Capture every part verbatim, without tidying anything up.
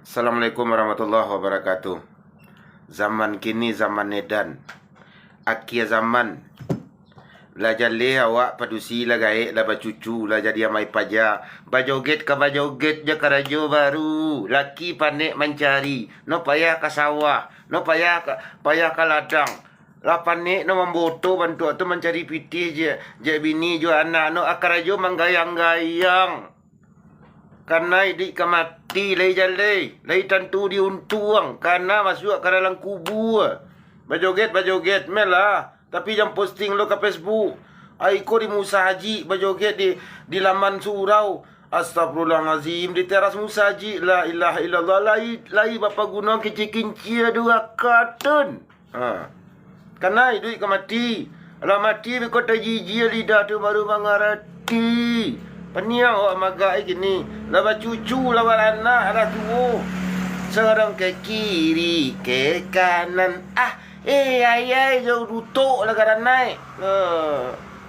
Assalamualaikum warahmatullahi wabarakatuh. Zaman kini zaman edan. Akhir zaman. Lah jaleh awak padusi, lah gaek, lah bacucu, lah jadi amai paja. Bajoget ka bajoget jo karajo baru. Laki panek mancari. No payah ka sawah, no payah ka, payah ka ladang. Lah panek no mamboto bantuak tu mancari pitih je, je bini jo anak no a karajo manggayang-gayang. Kana iduik ka mati, lai jaleh, lai tantu diuntuang, kana masuak ka dalam kubua. Bajoget, bajoget, meh lah. Tapi jan posting lo ka Facebook. Ai ko di musajik bajoget di, di laman surau. Astagfirullahalazim, di teras musajik. La ilaha illallah, lai, lai bapaguno kincia-kincia duraka tun. Ha. Kana iduik ka mati. Lah mati beko tajijia lidah tu baru mangarati. Paniang awak magak e kini. Lah bacucu, lah baranak, lah tuo. Sorong ke kiri, ke kanan. Ah, eh, ayai, jauh dutok lah garanai. Ha.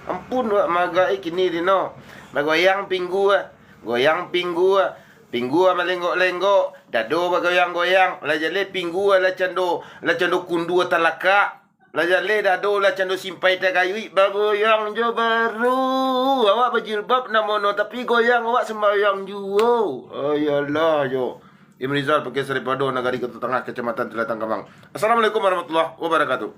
Ampun awak magak e kini dino. Bagoyang pinggua, goyang pinggua. Pinggua malenggok-lenggok, dado bagoyang-goyang, lah jaleh pinggua lah cando, lah cando kundua talakak. Lah jaleh dado lah cando simpai tagayuik, bagoyang jo baru. Awak bajilbab namono, tapi goyang awak sambayang juo. Ayolah yo. Imrizal Pakeh Saripado, Nagari Koto Tangah, Kacamatan Tilatang Kamang. Assalamualaikum warahmatullahi wabarakatuh.